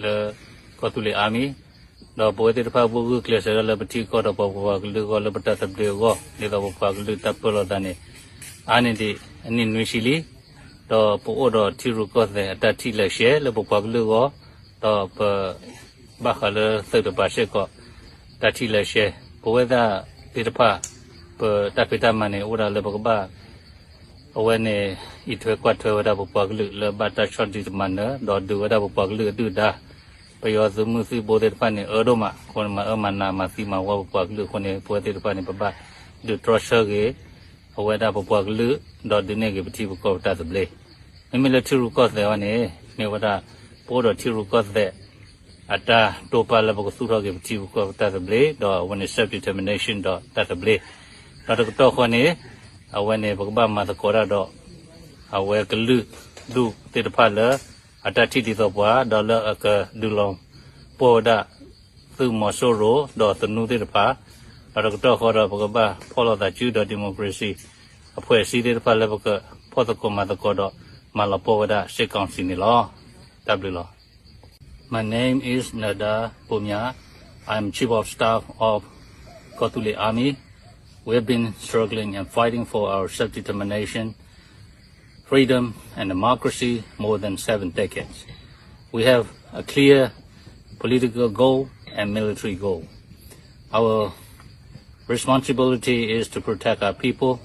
လၢကီၢ်သူလ့ၤ Army, ဒီးပဝဲသ့ၣ်တဖၣ်ဘိၣ်ဂုာ်ကျဲးစၢးဒၣ်လၢပထံကီၢ်ဒီးပပှၤကလုာ်အဂီၢ်လၢပတၢ်သဘျ့အဂီၢ် ဒ်သိးပပှၤကလုာ်တၢ်ပၢလီၤသးန့ၣ် အါန့ၢ်ဒံးအနံၣ်နွံဆံလံ. ဒီးပအိၣ်ဒီးထံရူၢ်ကီၢ်သဲးအတၢ်ထံၣ်လၢာ်ရှဲလၢပပှၤကလုာ်အဂီၢ်, ဒီးပ ဘၣ်ဃးလၢသုးတပၤစ့ၢ်ကီး တၢ်ထံၣ်လၢာ်ရှဲ, ပဝဲဒၣ်သ့ၣ်တဖၣ် ပတၢ်ဖံးတၢ်မၤန့ၣ် အိၣ်ဒၣ်လၢပကဘၣ် အဝဲန့ၣ် အံးထွဲကွၢ်ထွဲဝဲဒၣ်ပပှၤကလုာ်လၢဘၣ်တၢ်ဆီၣ်တံၢ်တမၤနၢၤ ဒီးဒုးဝဲဒၣ်ပပှၤကလုာ်အဒုၣ်အဒါ, ပယီၤသုးမုၢ်သံၣ်ဘိသ့ၣ်တဖၣ်န့ၣ် အၢဒိၣ်မးအဃိန့ၣ် မၤအၢမၤနးမၤသံမၤဝီပပှၤကလုာ်အဃိန့ၣ် ပဝဲသ့ၣ်တဖၣ်န့ၣ် ပဘၣ်ဒုးတြီဆၢဂ့ၤ အဝဲဒၣ်ပပှၤကလုာ် ဒီးဒုးနဲၣ်ဂ့ၤပထံပကီၢ်ပတၢ်သဘျ့. မ့မ့ၢ်လၢထံရူၢ်ကီၢ်သဲးအံၤန့ၣ် မ့ၢ်ဝဲဒၣ် ပအိၣ်ဒီးထံရူၢ်ကီၢ်သဲး အတၢ်တိာ်ပာ်လၢပကသူၣ်ထီၣ်က့ၤပထံပကီၢ်ပတၢ်သဘျ့ ဒီးအဝဲန့ၣ် self determination ဒီးတၢ်သဘျ့, ဒီးတကတီၢ်ဃီန့ၣ် အဝဲန့ၣ် ပကဘၣ်မၤသကိးတၢ်ဒီး အဝဲကလုာ်ဒူၣ်သ့ၣ်တဖၣ်လၢ အတၢ်ထံၣ်ဒ်သိးပှၤ ဒီးလၢအကဒုးလီၤပှီၢ်ဝဲဒၣ် သုးမီၤစိရိၤ ဒီးသနူသ့ၣ်တဖၣ်, ဒီးတကတီၢ်ဃီဒီး ပကဘၣ်ဖီၣ်လိာ်သးစုဒီး democracy အဖွဲ့အစည်းသ့ၣ်တဖၣ်လၢပကဖီၣ်သကိးမၤသကိးဒီး မၤလီၤပှီၢ်ဝဲဒၣ် စစ်ကောင်စီ န့ၣ်လီၤ. တၢ်ဘျုးလီၤ. My name is Nada Bumya. I am Chief of Staff of Kawthoolei Army. We have been struggling and fighting for our self-determination, freedom, and democracy more than seven decades. We have a clear political goal and military goal. Our responsibility is to protect our people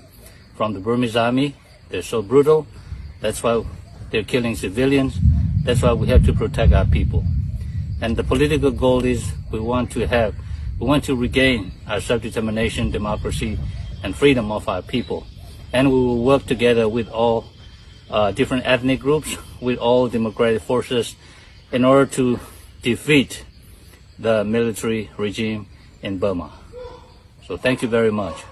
from the Burmese army. They're so brutal. That's why they're killing civilians. That's why we have to protect our people. And the political goal is we want to have, we want to regain our self-determination, democracy, and freedom of our people. And we will work together with all uh, different ethnic groups, with all democratic forces in order to defeat the military regime in Burma. So thank you very much.